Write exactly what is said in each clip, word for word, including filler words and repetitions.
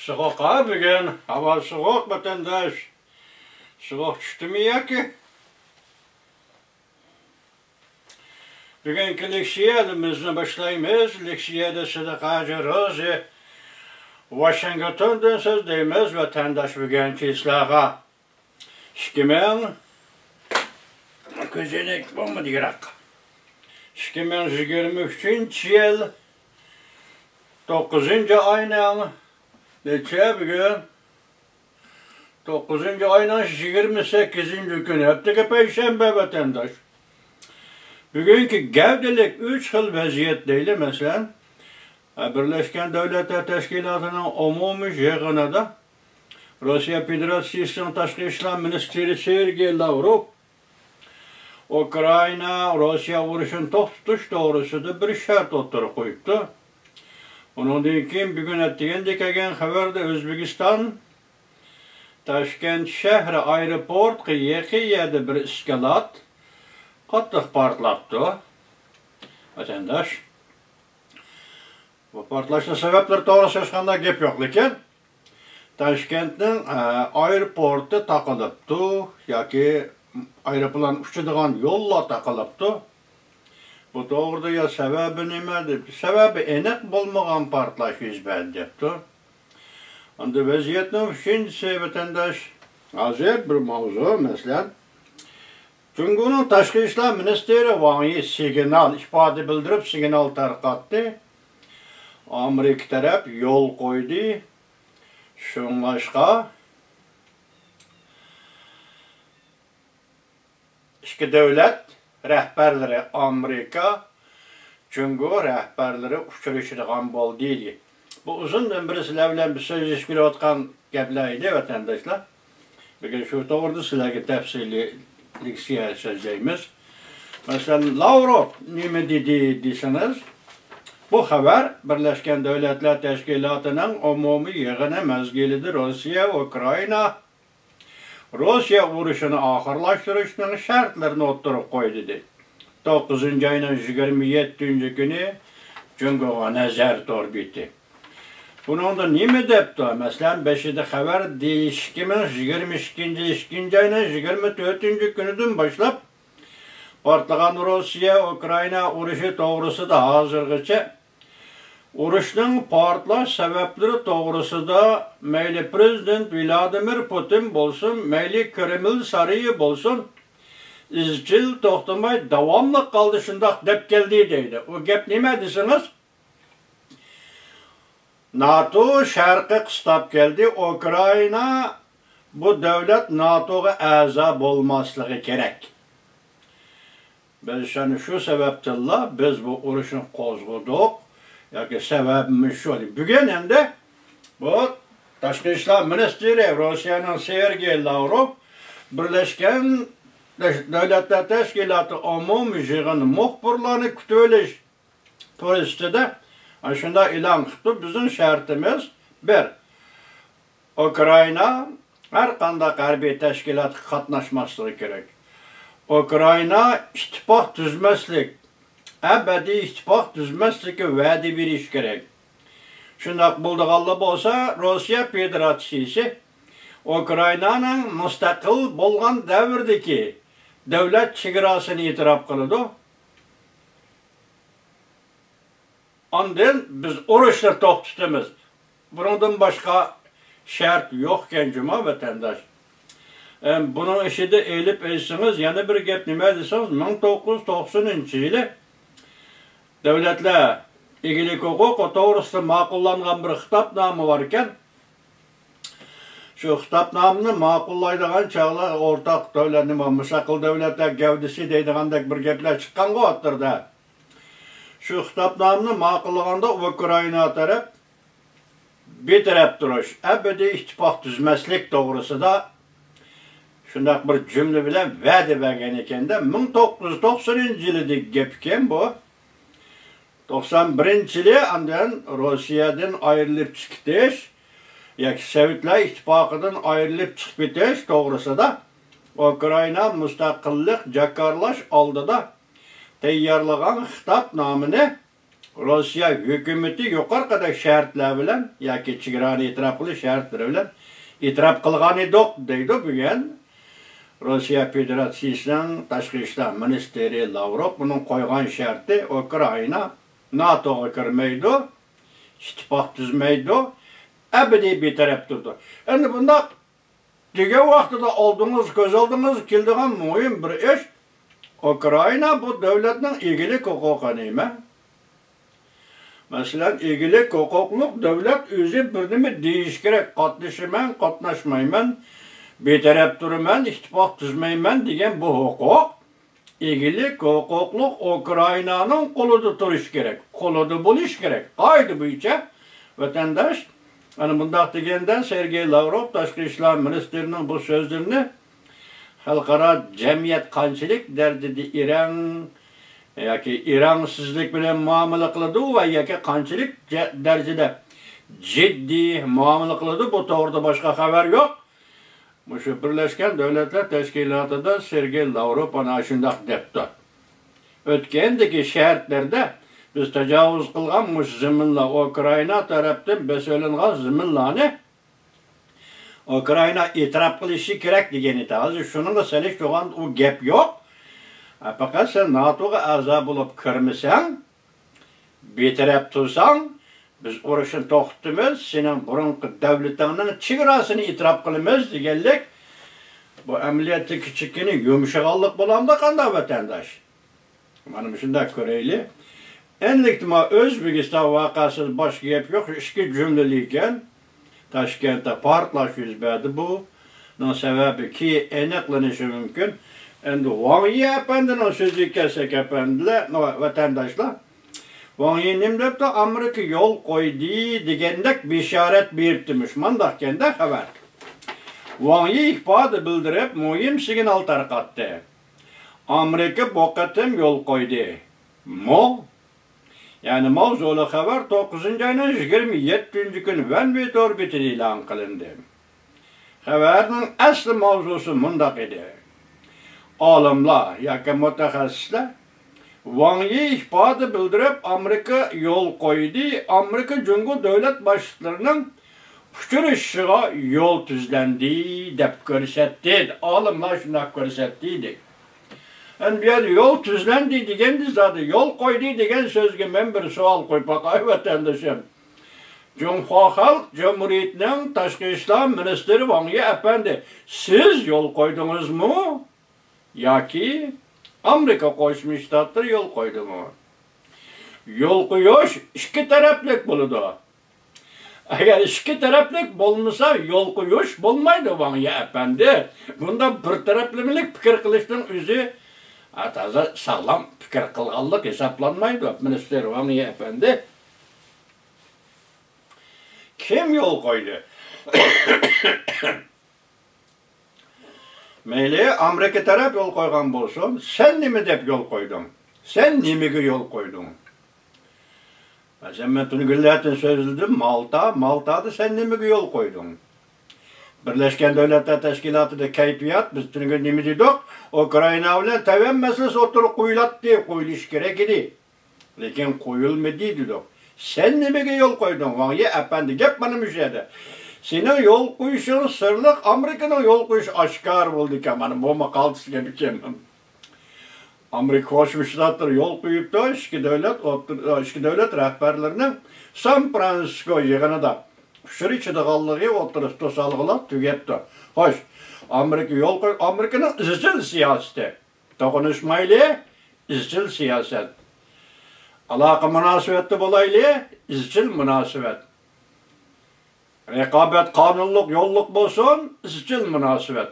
سوغۇق ھا بۈگۈن، ھاۋا سوغۇق ۋەتەنداش. سوغۇق چۈشتىمۇ ياكى؟ بۈگۈنكى لېكسىيەمىزنى باشلايمىز. لېكسىيەدە سىدىق ھاجى روزى ۋاشىنگتوندىن سۆزلەيمىز ۋەتەنداش بۈگۈنكى سىلەرگە. ئىككى مىڭ، كۆزەينەك بولمىدى يىراق. ئىككى مىڭ يىگىرمە ئۈچىنچى يىل توققۇزىنچى ئاينىڭ نەچچە بۈگۈن؟ توققۇزىنچى ئاينىڭ يىگىرمە سەككىزىنچى كۈنى، ھەپتىگە پەيشەنبە ۋەتەنداش. بۈگۈنكى گەۋدىلىك ئۈچ خىل ۋەزىيەت دەيلى، مەسىلەن، بىرلەشكەن دۆلەتلەر تەشكىلاتىنىڭ ئومۇمىي يىغىنىدا روسىيە فېدېراتسىيىسىنىڭ تاشقى ئىشلار مىنىستىرى سېرگېي لاۋروف ئۇكرائىنا، روسىيە ئۇرۇشىنى توختىتىش توغرىسىدا بىر شەرت ئوتتۇرىغا قويۇپتۇ. ئۇنىڭدىن كېيىن بۈگۈن ئەتىگەندە كەلگەن خەۋەردە ئۆزبېكىستان تاشكەنت شەھىرى ئايروپورتقا يېقىن يەردە بىر ئىسكىلات قاتتىق پارتلاپتۇ. ۋەتەنداش، بۇ پارتلاشنىڭ سەۋەبلىرى توغرىسىدا ھېچقانداق گەپ يوق، لېكىن تاشكەنتنىڭ، ئە، ئايروپورتى تاقىلىپتۇ ياكى ئايروپىلان ئۇچىدىغان يوللار تاقىلىپتۇ. بۇ توغرىدا يا سەۋەبى نېمە دەپ، سەۋەبى ئېنىق بولمىغان پارتلاش يۈز بەردى دەپتۇ. ئەمدى ۋەزىيەتنىڭ ئۈچىنچىسى، ۋەتەنداش، ھازىر بىر ماۋزۇ، مەسىلەن، جۇڭگونىڭ تاشقى ئىشلار مىنىستىرى ۋاڭ يى سىگنال ئىپادە بىلدۈرۈپ، سىگنال تارقاتتى. ئامېرىكا تەرەپ يول قويدى. شۇڭلاشقا، ئىككى دۆلەت رەھبەرلىرى، ئامېرىكا، جۇڭگو رەھبەرلىرى ئۇچرىشىدىغان بولدى. بۇ ئۇزۇندىن بېرى سىلەر بىلەن بىز سۆزلىشىپ كېلىۋاتقان گەپلەر ئىدى، ۋەتەنداشلار. بۈگۈن شۇ توغرىدا سىلەرگە تەپسىلىي لېكسىيە سۆزلەيمىز. مەسىلەن، لاۋروف نېمە دېدى دېسىڭىز، بۇ خەۋەر بىرلەشكەن دۆلەتلەر تەشكىلاتىنىڭ ئومۇمىي يىغىنى مەزگىلىدە روسىيە، ئۇكرائىنا، روسىيە ئۇرۇشىنى ئاخىرلاشتۇرۇشنىڭ شەرتلىرىنى ئوتتۇرىغا قويدى، دېدى. توققۇزىنچى ئاينىڭ يىگىرمە يەتتىنچى كۈنى جۇڭگوغا نەزەر تور بېتى. بۇنىڭدا نېمە دەپتۇ؟ مەسىلەن، بېشىدا خەۋەر دېيىش، ئىككى مىڭ يىگىرمە ئىككىنچى يىل ئىككىنچى ئاينىڭ يىگىرمە تۆتىنچى كۈنىدىن باشلاپ پارتلىغان روسىيە، ئۇكرائىنا ئۇرۇشى توغرىسىدا ھازىرغىچە ئۇرۇشنىڭ پارتلاش سەۋەبلىرى توغرىسىدا مەيلى پىرېزىدېنت ۋلادىمىر پۇتىن بولسۇن، مەيلى كرېمل سارىيى بولسۇن، ئىزچىل توختىماي داۋاملىق ھالدا شۇنداق دەپ كەلدى دەيدۇ. ئۇ گەپ نېمە دېسىڭىز، ناتو شەرققە قىستاپ كەلدى، ئۇكرائىنا بۇ دۆلەت ناتوغا ئەزا بولماسلىقى كېرەك. بىز شۇنى، شۇ سەۋەبتىنلا بىز بۇ ئۇرۇشنى قوزغىدۇق ياكى سەۋەبىمىز شۇ. بۈگۈن ئەمدى بۇ تاشقى ئىشلار مىنىستىرى روسىيەنىڭ سېرگېي لاۋروف بىرلەشكەن دۆلەتلەر تەشكىلاتى ئومۇمىي يىغىنى مۇخبىرلارنى كۈتۈۋېلىش پۇرسىتىدە ئاشۇنداق ئېلان قىپتۇ، بىزنىڭ شەرتىمىز بىر، ئۇكرائىنا ھەر قانداق ھەربىي تەشكىلاتقا قاتناشماسلىقى كېرەك. ئۇكرائىنا ئىتتىپاق تۈزمەسلىك، ئەبەدىي ئىتتىپاق تۈزمەسلىككە ۋەدە بېرىشى كېرەك. شۇنداق بولىدىغانلا بولسا، روسىيە فېدېراتسىيىسى ئۇكرائىنانىڭ مۇستەقىل بولغان دەۋردىكى دۆلەت چېگراسىنى ئېتىراپ قىلىدۇ. ئاندىن بىز ئۇرۇشنى توختىتىمىز. بۇنىڭدىن باشقا شەرت يوقكەن جۇما، ۋەتەنداش. ئەم، بۇنىڭ ئىچىدە ئېلىپ ئېيتسىڭىز، يەنە بىر گەپ نېمە دېسىڭىز، مىڭ توققۇز يۈز توقسىنىنچى يىلى دۆلەتلەر ئىگىلىك ھوقۇقى توغرىسىدا ماقۇللانغان بىر خىتابنامە بار ئىكەن. شۇ خىتابنامىنى ماقۇللايدىغان چاغلار ئورتاق دۆلەت، نېمە، مۇستەقىل دۆلەتلەر گەۋدىسى دەيدىغاندەك بىر گەپلەر چىققانغۇ ئوتتۇرىدا. شۇ خىتابنامىنى ماقۇللىغاندا ئۇكرائىنا تەرەپ بىتەرەپ تۇرۇش، ئەبەدىي ئىتتىپاق تۈزمەسلىك توغرىسىدا شۇنداق بىر جۈملە بىلەن ۋەدە بەرگەن ئىكەن-دە، مىڭ توققۇز يۈز توقسىنىنچى يىلىدىكى گەپ ئىكەن بۇ. توقسان بىرىنچى يىلى ئاندىن روسىيەدىن ئايرىلىپ چىقىپ كېتىش ياكى سوۋېتلار ئىتتىپاقىدىن ئايرىلىپ چىقىپ كېتىش توغرىسىدا ئۇكرائىنا مۇستەقىللىق جاكارلاش ئالدىدا تەييارلىغان خىتابنامىنى روسىيە ھۆكۈمىتى يۇقىرىقىدەك شەرتلەر بىلەن ياكى چېگرانى ئېتىراپ قىلىش شەرتلىرى بىلەن ئېتىراپ قىلغان ئىدۇق، دەيدۇ بۈگۈن روسىيە فېدېراتسىيىسىنىڭ تاشقى ئىشلار مىنىستىرى لاۋروف. ئۇنىڭ قويغان شەرتى، ئۇكرائىنا ناتوغا كىرمەيدۇ، ئىتتىپاق تۈزمەيدۇ، ئەبەدىي بىتەرەپ تۇرىدۇ. ئەمدى بۇنداق دېگەن ۋاقتىدا ئالدىڭىز، كۆز ئالدىڭىزغا كېلىدىغان مۇھىم بىر ئىش، ئۇكرائىنا بۇ دۆلەتنىڭ ئىگىلىك ھوقۇقى نېمە؟ مەسىلەن، ئىگىلىك ھوقۇقلۇق دۆلەت ئۆزى بىر نېمە دېيىشى كېرەك، قاتنىشىمەن، قاتناشمايمەن، بىتەرەپ تۇرىمەن، ئىتتىپاق تۈزمەيمەن دېگەن بۇ ھوقۇق ئىگىلىك ھوقۇقلۇق ئۇكرائىنانىڭ قولىدا تۇرۇشى كېرەك، قولىدا بولۇشى كېرەك. قائىدە بويىچە ۋەتەنداش، ئەنە مۇنداق دېگەندە، سېرگېي لاۋروف تاشقى ئىشلار مىنىستىرىنىڭ بۇ سۆزلىرىنى خەلقئارا جەمئىيەت قانچىلىك دەرىجىدە ئېرەڭ ياكى ئېرەڭسىزلىك بىلەن مۇئامىلە قىلىدۇ ۋە ياكى قانچىلىك جە-، دەرىجىدە جىددىي مۇئامىلە قىلىدۇ، بۇ توغرىدا باشقا خەۋەر يوق. مۇشۇ بىرلەشكەن دۆلەتلەر تەشكىلاتىدا سېرگېي لاۋروف ئانا شۇنداق دەپتۇ. ئۆتكەندىكى شەرتلەردە بىز تاجاۋۇز قىلغان مۇشۇ زېمىنلار، ئۇكرائىنا تەرەپتىن بېسىۋېلىنغان زېمىنلارنى ئۇكرائىنا ئېتىراپ قىلىشى كېرەك دېگەن ئىدى. ھازىر شۇنىڭغا سېلىشتۇرغان ئۇ گەپ يوق. پەقەت سەن ناتوغا ئەزا بولۇپ كىرمىسەڭ، بىتەرەپ تۇرساڭ، بىز ئۇرۇشنى توختىتىمىز، سېنىڭ بۇرۇنقى دەۋلىتىڭنىڭ چېگراسىنى ئېتىراپ قىلىمىز دېگەنلىك، بۇ ئەمەلىيەتتە كىچىككىنە يۇمشىغانلىق بولامدۇ قانداق، ۋەتەنداش؟ مانا مۇشۇنداق كۆرەيلى. ئەنلىكتىما ئۆزبېكىستان ۋەقەسىدە باشقا گەپ يوق، شۇ ئىككى جۈملىلىكەن. تاشكەنتتە پارتلاش يۈز بەردى. بۇنىڭ سەۋەبى كېيىن ئېنىقلىنىشى مۇمكىن. ئەمدى ۋاڭ يى ئەپەندىنىڭ سۆزىگە كەلسەك، ئەپەندىلەر، ۋەتەنداشلار، ۋاڭ يى نېمە دەپتۇ؟ ئامېرىكا يول قويدى دېگەندەك بېشارەت بېرىپتىمىش. مانداقكەندە خەۋەر. ۋاڭ يى ئىپادە بىلدۈرۈپ، مۇھىم سىگنال تارقاتتى. ئامېرىكا بۇ قېتىم يول قويدى. مو يەنى ماۋزۇلۇق خەۋەر توققۇزىنچى ئاينىڭ يىگىرمە يەتتىنچى كۈنى ۋەنۋېي تور بېتىدە ئېلان قىلىندى. خەۋەرنىڭ ئەسلى ماۋزۇسى مۇنداق ئىدى. ئالىملار ياكى مۇتەخەسسىسلەر ۋاڭ يى ئىپادە بىلدۈرۈپ، ئامېرىكا يول قويدى، ئامېرىكا جۇڭگو دۆلەت باشلىقلىرىنىڭ ئۇچرىشىشىغا يول تۈزلەندى دەپ كۆرسەتتى. ئالىملار شۇنداق كۆرسەتتى دەيدۇ. ئەمدى بۇ يەردە يول تۈزلەندى دېگەندە زادى يول قويدى دېگەن سۆزگە مەن بىر سوئال قويۇپ باقاي، ۋەتەندىشىم. جۇڭخۇا خەلق جۇمھۇرىيىتىنىڭ تاشقى ئىشلار مىنىستىرى ۋاڭ يى ئەپەندى، سىز يول قويدىڭىزمۇ؟ ياكى ئامېرىكا قوشما شتاتلىرى يول قويدىمۇ؟ يول قويۇش ئىككى تەرەپلىك بولىدۇ. ئەگەر ئىككى تەرەپلىك بولمىسا، يول قويۇش بولمايدۇ، ۋاڭ يى ئەپەندى. بۇنداق بىر تەرەپلىمىلىك پىكىر قىلىشنىڭ ئۆزى، ھە، تازا ساغلام پىكىر قىلغانلىق ھېسابلانمايدۇ، مىنىستىر ۋاڭ يى ئەپەندى. كىم يول قويدى؟ مەيلى، ئامېرىكا تەرەپ يول قويغان بولسۇن، سەن نېمە دەپ يول قويدۇڭ؟ سەن نېمىگە يول قويدۇڭ؟ مەسىلەن، مەن تۈنۈگۈنلەردىن سۆزلىدىم، مالتا، مالتادا سەن نېمىگە يول قويدۇڭ؟ بىرلەشكەن دۆلەتلەر تەشكىلاتىدا كەيپىيات، بىز تۈنۈگۈن نېمە دېدۇق؟ ئۇكرائىنا بىلەن تەيۋەن مەسىلىسى ئوتتۇرىغا قويۇلاتتى، قويۇلۇشى كېرەك ئىدى. لېكىن قويۇلمىدى دېدۇق. سەن نېمىگە يول قويدۇڭ، ۋاڭ يى ئەپەندى؟ گەپ مانا مۇشۇ يەردە. سېنىڭ يول قويۇشۇڭ سىرلىق، ئامېرىكىنىڭ يول قويۇشى ئاشكارا بولىدىكەن. مانا بۇ ماقالىدىكى گەپ ئىكەن. ئامېرىكا قوشما شتاتلىرى يول قويۇپتۇ، ئىككى دۆلەت ئوتتۇر-، ئىككى دۆلەت رەھبەرلىرىنىڭ سان فرانسىسكو يىغىنىدا ئۇچرىشىدىغانلىقى ئوتتۇرىسىدا توسالغۇلار تۈگەپتۇ. خوش، ئامېرىكا يول قوي-، ئامېرىكىنىڭ ئىزچىل سىياسىتى. توقۇنۇشمايلى، ئىزچىل سىياسەت. ئالاقە مۇناسىۋەتتە بولايلى، ئىزچىل مۇناسىۋەت. رىقابەت قانۇنلۇق يوللۇق بولسۇن، ئىزچىل مۇناسىۋەت.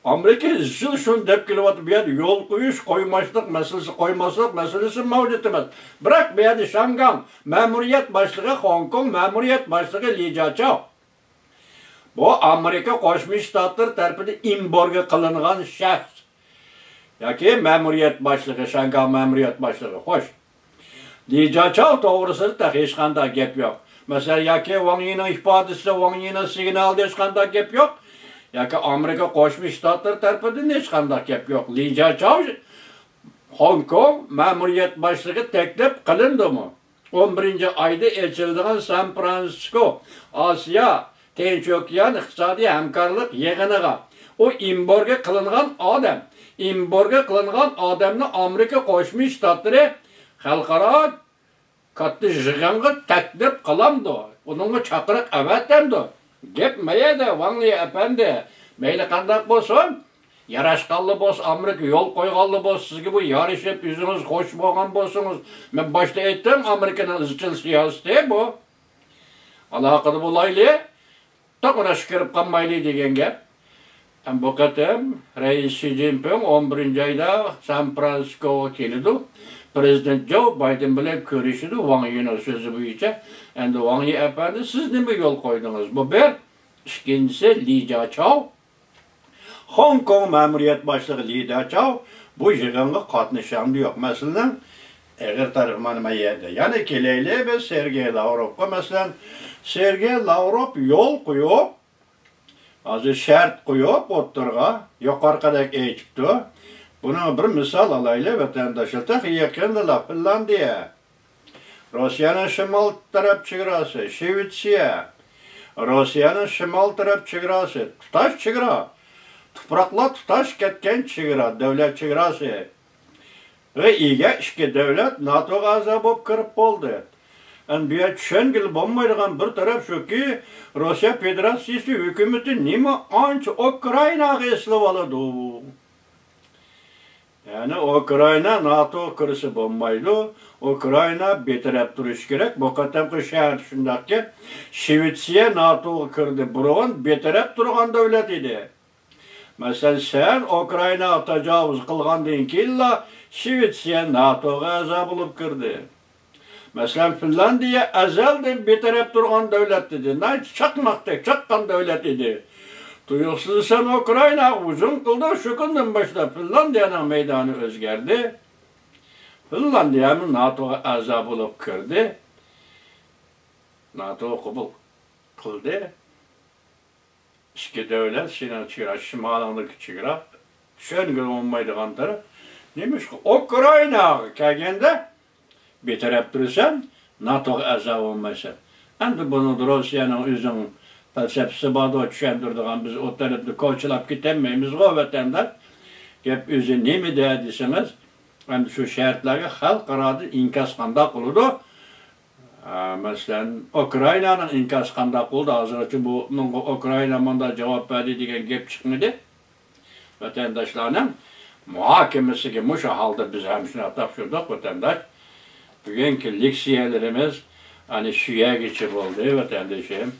ئامېرىكا ئىزچىل شۇنى دەپ كېلىۋاتىدۇ، بۇ يەردە يول قويۇش، قويماسلىق مەسىلىسى، قويماسلىق مەسىلىسى مەۋجۇت ئەمەس. بىراق بۇ يەردە شياڭگاڭ مەمۇرىيەت باشلىقى، خوڭكوڭ مەمۇرىيەت باشلىقى لى جياچاۋ. بۇ ئامېرىكا قوشما شتاتلىرى تەرىپىدىن ئېمبارگو قىلىنغان شەخس. ياكى مەمۇرىيەت باشلىقى، شياڭگاڭ مەمۇرىيەت باشلىقى، خوش. لى جياچاۋ توغرىسىدا تېخى ھېچقانداق گەپ يوق. مەسىلەن، ياكى ۋاڭ يىنىڭ ئىپادىسىدە، ۋاڭ يىنىڭ سىگنالىدا ھېچقانداق گەپ يوق. ياكى ئامېرىكا قوشما شتاتلىرى تەرىپىدىن ھېچقانداق گەپ يوق. لى جياچاۋ خوڭكوڭ مەمۇرىيەت باشلىقى تەكلىپ قىلىندىمۇ؟ ئون بىرىنچى ئايدا ئېچىلىدىغان سان فرانسىسكو ئاسىيا تىنچ ئوكيان ئىقتىسادىي ھەمكارلىق يىغىنىغا ئۇ ئېمبارگو قىلىنغان ئادەم، ئېمبارگو قىلىنغان ئادەمنى ئامېرىكا قوشما شتاتلىرى خەلقئارا كاتتا يىغىنغا تەكلىپ قىلامدۇ؟ ئۇنىڭغا چاقىرىق ئەۋەتەمدۇ؟ گەپ مايەدە، ۋاڭ لى ئەپەندى. مەيلى قانداق بولسۇن، ياراشقانلا بولسا، ئامېرىكا يول قويغانلا بولسا، سىزگە بۇ يارىشىپ، ئۆزىڭىز خوش بولغان بولسىڭىز، مەن باشتا ئېيتتىم، ئامېرىكىنىڭ ئىزچىل سىياسىتى بۇ. ئالاقىدە بولايلى، توقۇنۇشقا كىرىپ قالمايلى دېگەن گەپ. ھەم بۇ قېتىم رەئىس شى جىنپىڭ ئون بىرىنچى ئايدا سان فرانسىسكوغا كېلىدۇ. پىرېزىدېنت جو بايدېن بىلەن كۆرۈشىدۇ، ۋاڭ يىنىڭ سۆزى بويىچە. ئەمدى ۋاڭ يى ئەپەندى، سىز نېمە يول قويدىڭىز؟ بۇ بىر. ئىككىنچىسى، لى جياچاۋ، خوڭكوڭ مەمۇرىيەت باشلىقى لى جياچاۋ بۇ يىغىنغا قاتنىشامدۇ يوق؟ مەسىلىنىڭ ئېغىر تەرىپى مانا ما يەردە. يەنە كېلەيلى بىز سېرگېي لاۋروفقا. مەسىلەن، سېرگېي لاۋروف يول قويۇپ، ھازىر شەرت قويۇپ ئوتتۇرىغا، يۇقىرىقىدەك ئېيتىپتۇ. بۇنىڭ بىر مىسال ئالايلى، ۋەتەنداشلار. تېخى يېقىندىلا فىنلاندىيە، روسىيەنىڭ شىمال تەرەپ چېگراسى، شىۋېتسىيە، روسىيەنىڭ شىمال تەرەپ چېگراسى، تۇتاش چېگرا، تۇپراقلار تۇتاش كەتكەن چېگرا، دۆلەت چېگراسى. ۋە ئىگە ئىككى دۆلەت ناتوغا ئەزا بولۇپ كىرىپ بولدى. ئەمدى بۇ يەردە چۈشەنگىلى بولمايدىغان بىر تەرەپ شۇكى، روسىيە فېدېراتسىيىسى ھۆكۈمىتى نېمە ئانچە ئۇكرائىناغا ئېسىلىۋالىدۇ؟ يەنى ئۇكرائىنا ناتوغا كىرسە بولمايدۇ. ئۇكرائىنا بىتەرەپ تۇرۇشى كېرەك. بۇ قېتىمقى شەرت شۇنداقكى، شىۋېتسىيە ناتوغا كىردى بۇرۇن، بىتەرەپ تۇرغان دۆلەت ئىدى. مەسىلەن، سەن ئۇكرائىناغا تاجاۋۇز قىلغاندىن كېيىنلا شىۋېتسىيە ناتوغا ئەزا بولۇپ كىردى. مەسىلەن، فىنلاندىيە ئەزەلدىن بىتەرەپ تۇرغان دۆلەت ئىدى. ناھايىتى چاقماقتەك چاققان دۆلەت ئىدى. تۇيۇقسىز سەن ئۇكرائىناغا ھۇجۇم قىلدىڭ، شۇ كۈندىن باشلاپ فىنلاندىيەنىڭ مەيدانى ئۆزگەردى. فىنلاندىيەمۇ ناتوغا ئەزا بولۇپ كىردى. ناتو قوبۇل قىلدى. ئىككى دۆلەت سېنىڭ چېگرا، شىمالىڭدىكى چېگرا، چۈشەنگىلى بولمايدىغان تەرەپ. نېمىشقا ئۇكرائىناغا كەلگەندە بىتەرەپ تۇرىسەن، ناتوغا ئەزا بولمايسەن. ئەمدى بۇنىڭدا روسىيەنىڭ ئۆزىنىڭ پەلسەپىسى باردۇ، چۈشەندۈرىدىغان، بىز ئۇ تەرەپنى كوچىلاپ كېتەلمەيمىزغۇ، ۋەتەنداش. گەپ ئۆزى نېمىدە دېسىڭىز، ئەمدى شۇ شەرتلەرگە خەلقئارادىن ئىنكاس قانداق بولىدۇ؟ ئا، مەسىلەن، ئۇكرائىنانىڭ ئىنكاسى قانداق بولدى؟ ھازىرغىچە بۇنىڭغا ئۇكرائىنا مۇنداق جاۋاب بەردى دېگەن گەپ چىقمىدى. ۋەتەنداشلارنىڭ مۇھاكىمىسىگە مۇشۇ ھالدا بىز ھەم شۇنداق تاپشۇردۇق، ۋەتەنداش. بۈگۈنكى لېكسىيەلىرىمىز ئەنە شۇ يەرگىچە بولدى، ۋەتەندىشىم.